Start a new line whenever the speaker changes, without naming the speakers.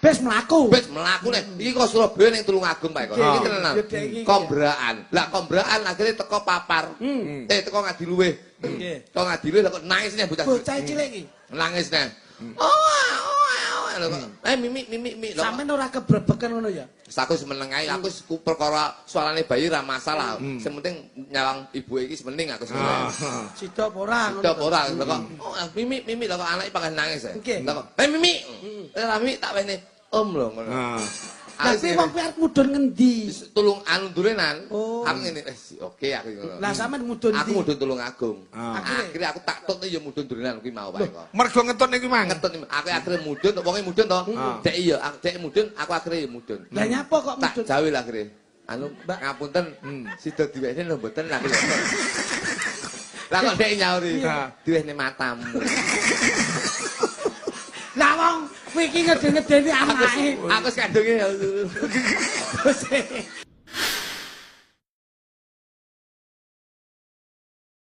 Bis mlaku.
Wis mlaku nek iki kok Surabaya ning Tulungagung Pak Eko. Iki tenan.
Ya, dek iki.
Kombraan. Lah kombraan akhirnya teko Papar. Teko Ngadiluwih.
Nggih.
Teko Ngadiluwih lah kok nangis nih bocah.
Bocah cilik iki.
Nangis nih. Oh, oh, oh. Mimi mimi mi. Lah,
Sampeyan ora kebrebeken ngono ya?
Aku wis meneng ae, aku wis perkara suarane bayi ra masalah. Sing penting nyawang ibu iki sing penting aku sebenarnya.
Sida apa ora ngono.
Sida apa ora? Lah kok oh, mimi mimi lah kok anake panggah nangis ya.
Nggih.
Lah kok mimi. Lah mimi tak wene om lho ngono.
Tapi wong kuwi arep mudhun ngendi?
Tulung anu durenan.
Oh.
Aku ngene, oke aku ngono.
Lah sampean mudhun
Aku
ndi?
mudhun Tulungagung.
Akhirnya?
Akhirnya aku tak tut ya mudhun durenan kuwi mau Pak Eko.
Mergo ngetut niku mang.
Ngetut aku akhirnya mudhun, wonge mudhun to. Dek iya, dek mudhun, aku akhirnya ya mudhun.
Lah nyapa kok
Tak
mudhun?
jawil akhirnya. Anu,
Mbak.
Ngapunten, sida diwehne lho mboten aku. Lah kok dek nyauri, diwehne matamu.
Lah wong kuwi iki ngede-ngedeni anake.
Aku wis kandunge.
Terus.